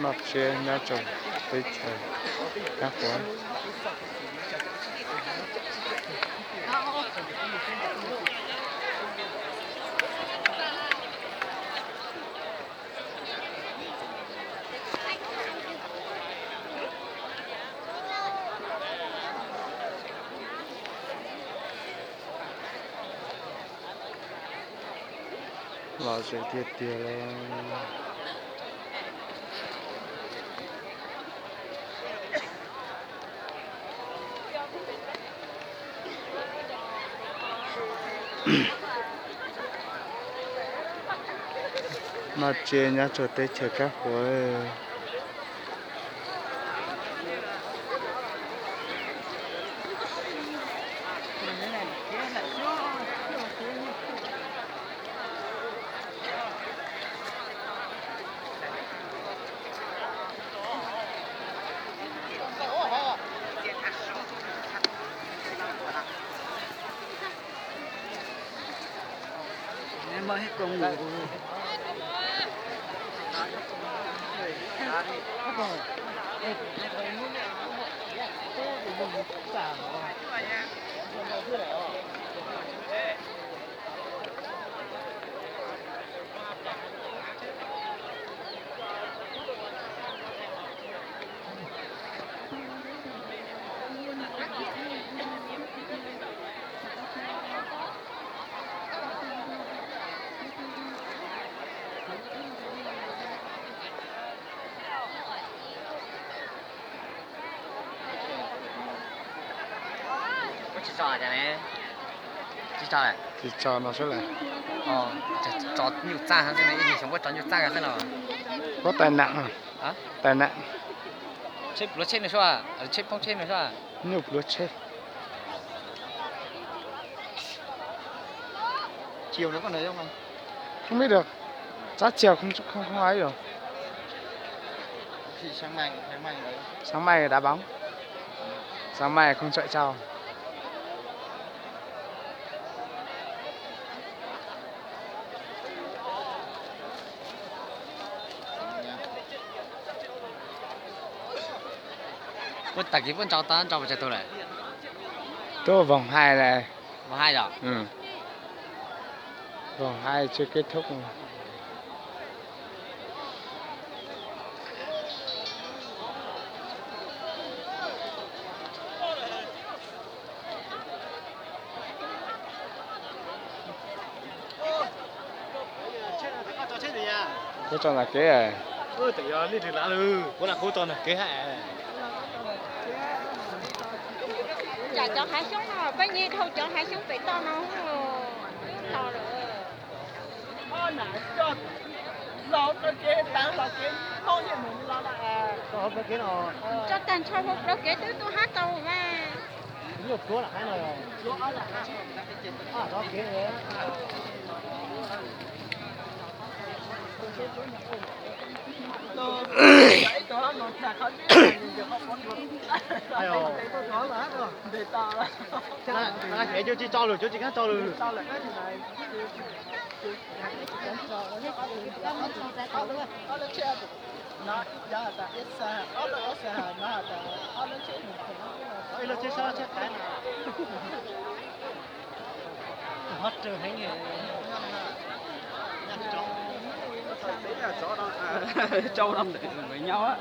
Noj tsiab nyob rau teb chaws Kab Huav. Los ze tiag tiag li. Noj tsiab nyob rau teb chaws Kab Huav. Tsis tso no xwb las. Tso nyuj txaj xwb, ib xyoo puab tso nyuj txaj xwb no. Puab tai nat, tai nat. Tsheb pluav tsheb no, tsheb poob tsheb no. Nyuj pluav tsheb. Không biết được. Chắc chiều không, không, không ấy rồi. Sáng mai đá bóng. Sáng mai không chạy trâu. Puab tag kis puab nrau tau nrau pes tsawg tug lawm? Tuaj vòng hai này. Vòng hai yom? Vòng hai chưa kết thúc. Puab tso ntawm kev. Tsam cov hav xyoob no peb nce dhau cov hav xyoob pem toj no los lawm. Tso tag nrho hauv plawv kev twb tuaj hab tau mas. Kev cuj tsis tso lawm, cuj tsis kam tso lawm. Ib lub tsheb sob tsheb qaib no. Qhov rwg heev. Tsau no ntawm nyob.